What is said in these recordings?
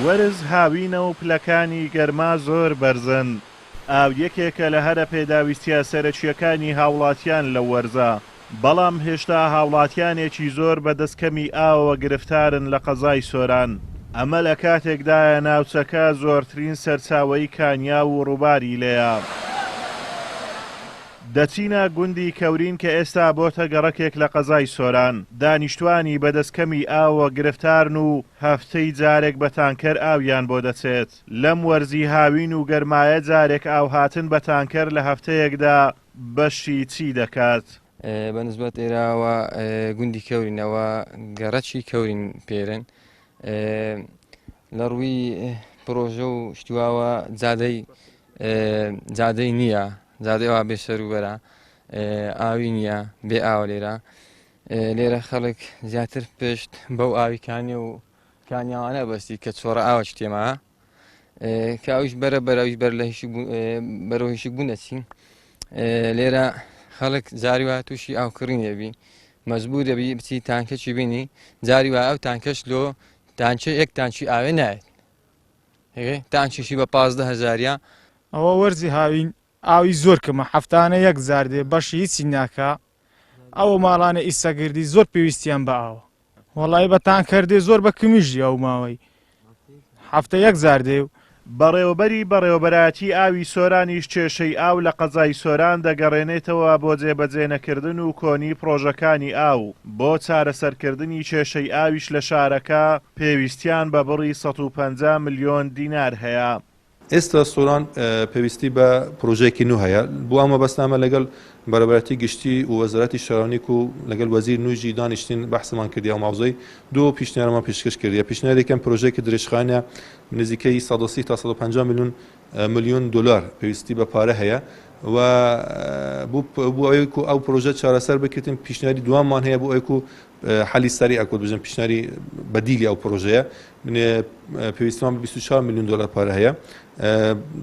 وەرز هاوینە و پلەکانی گەرما زۆر بەرزن، ئاو یەکێکە لە هەرە پێداویستییە سەرەکییەکانی هاوڵاتیان لەو وەرزە، بەڵام هێشتا هاوڵاتیانێکی زۆر بەدەست کەمی ئاوەوە گرفتارن لە قەزای سۆران، ئەمە لە کاتێکدایە ناوچەکە زۆرترین سەرچاوەی کانیاو و ڕووباری لێیە. دەچینە گوندی کەورین کە ئێستا بۆتە گەڕەکێک لە قەزای سۆران، دانیشتوانی بەدەست کەمی ئاوەوە گرفتارن و هەفتەی جارێک بە تانکەر ئاویان بۆ دەچێت، لەم وەرزی هاوین و گەرمایە جارێک ئاو هاتن بە تانکەر لە هەفتەیەکدا بەشی چی دەکات؟ بە نسبەت ئێراوە گوندی کەورین ئەوە گەڕەکی کەورین پێرن لە ڕووی پرۆژە و شتواوە جادەی جادەی نییە جادەی وا بێ سەروبەرە ئاوی نییە بێ ئاوە لێرە لێرە خەڵک زیاتر پشت بەو ئاوی کانی و کانیاوانە بەستی کە چۆڕە ئاوە تێما کە ئەوش بەرە بەرەویش بەر لە بەرەو هیشک بوون دەچین لێرە خەڵک جاری وا تووشی ئاوکڕین دەبی مەجبور دەبی بچی تانکەکی بینی جاری وا ئەو تانکەش لۆ تانچە یەک تانچی ئاوێ نایەت تانچیشی بە 15 هزاریە. ئەوە وەرزی هاوین ئاوی زۆر کەمە هەفتانە یەک جار دێ بەشی هیچی ناکا ئەوە ماڵانە ئیسە گردی زۆر پێویستیان بە ئاوە وەڵی بە تانکەر دێ زۆر بە کمیش دی ئەو ماوەی هەفتە یەک جار دێ و. بەڕێوەبەری بەڕێوەبەرایەتی ئاوی سۆرانیش کێشەی ئاو لە قەزای سۆران دەگەڕێنێتەوە بۆ جێبەجێنەکردن و کۆنی پڕۆژەکانی ئاو، بۆ چارەسەرکردنی کێشەی ئاویش لە شارەکە پێویستیان بە بڕی 150 ملیۆن دینار هەیە. ئێستا سۆران پێویستی بە پرۆژەیەکی نوو هەیە، بۆ ئەم مەبەستە ئەمە لەگەڵ بەڕێوەبەرایەتی گشتی و وەزارەتی شارەوانیک و لەگەڵ وەزیر نووژی دانیشتین بەحسمان کردی ئەو مەوزوعی دوو پیشنیارمان پێشکەش کردیە پیشنیاری یەکەم پرۆژەیەکی درێژخایەنە نزیکەی 130 تا 150 میلیون ملیۆن دلار پێویستی بە پارە هەیە و بۆ ئەوەی ئەو پرۆژە چارەسەر بکرێتن پیشنیاری دووەممان هەیە بۆ ئەوەی حەلی سەریع کورد بژن پیشنیاری بەدیلی ئەو پرۆژەیە پێویستمان بە 24 میلیۆن دلار پارە هەیە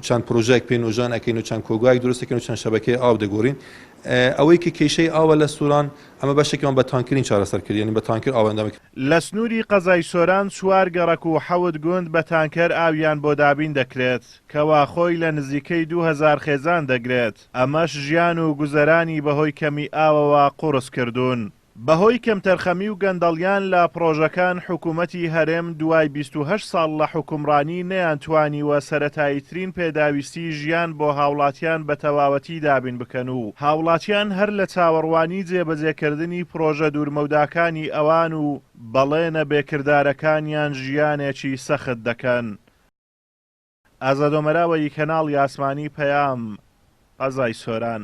چەند پرۆژەیەک پێ نۆژان ئەەکەین و چەند کۆگایەک دروست دەکەین و چەند شەبەکەی ئاو دەگۆڕین ئەوەی کە کێشەی ئاوە لە سوران ئەمە بەشێکمان بە تانکرین چارەسەر کرد یعنی بە تانکر ئاوەندەمە لە سنووری قەزای سۆران چوار گەڕەک و حەوت گوند بە تانکەر ئاویان بۆ دابین دەکرێت، کەوا خۆی لە نزیکەی 2000 خێزان دەگرێت، ئەمەش ژیان و گوزەرانی بەهۆی کەمی ئاوەوە قوڕس کردوون. بەهۆی کەمتەرخەمی و گەندەڵیان لە پڕۆژەکان حکومەتی هەرێم دوای 28 ساڵ لە حوکمڕانی نەیانتوانیوە سەرەتاییترین پێداویستی ژیان بۆ هاوڵاتیان بە تەواوەتی دابین بکەن و هاوڵاتیان هەر لە چاوەڕوانی جێبەجێکردنی پڕۆژە دوورمەوداکانی ئەوان و بەڵێنە بێکردارەکانیان ژیانێکی سەخت دەکەن. ئازاد ئۆمەراوەیی کەناڵی ئاسمانی پەیام، قەزای سۆران.